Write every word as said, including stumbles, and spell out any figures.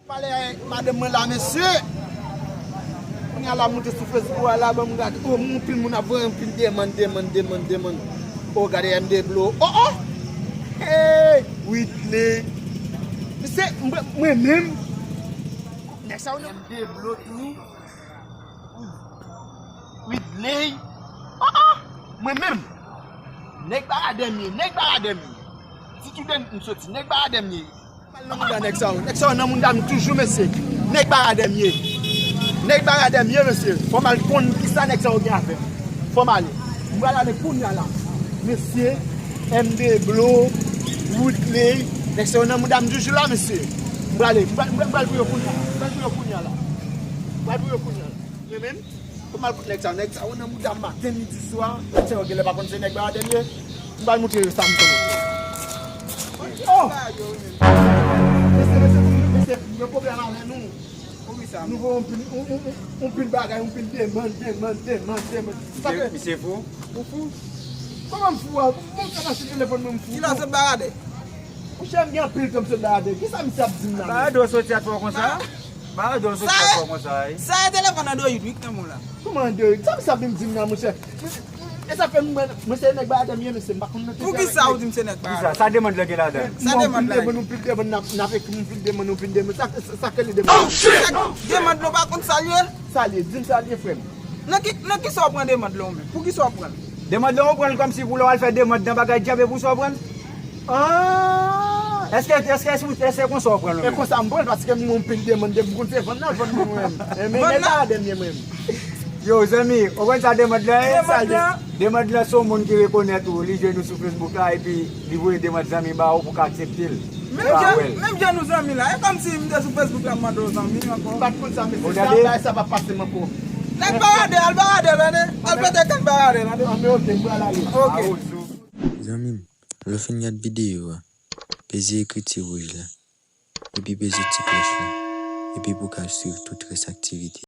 Pale a madanm mwen la, mesye. Kounye a la moute sou Facebook a la, ban m gade. Oh, anpil moun ap voye anpil demann, demann, demann, demann. Oh, gade M D Blow. Oh, oh! Hey, Whitley. Mesye, mwen, mwen menm. Nèg sa yo nan M D Blow tou. Whitley. Ah, ah. Mwen menm. Nèg Baradè m ye, nèg Baradè m ye. Ti Touden m soti, nèg Baradè m ye. Mal nan mouda nèg sa yo. Nèg sa yo nan mouda m toujou, mesye. Nèg Baradè m ye. Nèg Baradè m ye, mesye. Fò m al konn kisa nèg sa yo gen avè m. Fò m ale. M pral ale kounye a la. Mesye, M D Blow, Whitley. Nèg sa yo nan mouda m toujou la, mesye. M prale, m pral, m pral, m pral pou yo kounye a. M pral pou yo kounye a la. M pral pou yo kounye a la. Yo menm, pou m al pou nèg sa, nèg sa yo nan mouda m maten, midi, swa. Nèg sa yo genlè pa konn se nèg Baradè m ye. M pral montre yo sa m konnen. Oh! Mesye, mesye, mesye, gen pwoblèm avè nou. Poukisa? Nou voye yon pil, yon, yon, yon, yon pil bagay, yon pil demann, demann, demann, demann. Sa fè. Misye fou? Ou fou? Kòman m fou a? Bon, sa mache telefòn mwen, m fou. Kilè w sot Baradè? Monchè, m gen anpil tan m sot Baradè. Kisa misye ap di m la? Baradè w soti a twò konsa? Baradè w soti a twò konsa, wi. Sa e telefòn Android, wi, k nan men w la. Kòman Android? Sa misye ap vin di m la, monchè? E sa fè mwen, mwen se nèg Baradè m ye, mesye, m pa konn nan tete avèk nèg. Poukisa ou di m se nèg Baradè? Kisa? Sa demann lan gen ladan? Sa demann lan gen? Yon pil demann, yon pil demann, n ap, n ap ekri, yon pil demann, yon pil demann. Sa, sa, sa k rele demann? Oh, shit! Demann lan w pa konn sa l ye? Sa l ye? Di m sa l ye, frè m. Nan ki, nan kisa w pran demann lan w menm? Poukisa w pran l? Demann lan w pran l kòmsi pou lè w al fè demann nan bagay djab e pou sa w pran l? Ah! Èske, èske, èske, èske konsa w pran l ou menm? E konsa m pran l, paske m yon pil demann, depi m konn se vann nan vann mwen, mwen menm. E men, men Baradè m ye mwen menm. Yo, zanmi, ou konn sa demann lan ye? Demann lan? Demann lan se yon moun ki rekonèt ou, li jwenn ou sou Facebook la, epi li voye demann zanmi ba ou pou w ka aksepte l. Menm jan, menm jan nou zanmi la, e kòmsi m te sou Facebook la, m mande w zanmi ankò. M pa t konn sa, mesye, sa, bagay sa pa pase m ankò. Nèg Baradè, al Baradè, tande. Al pete kann Baradè, tande. An, men oke, m pral ale. Oke. Zanmi m, lè w fin gad videyo a, peze ekriti wouj la, epi peze ti klòch la, epi pou w ka swiv tout rès aktivite.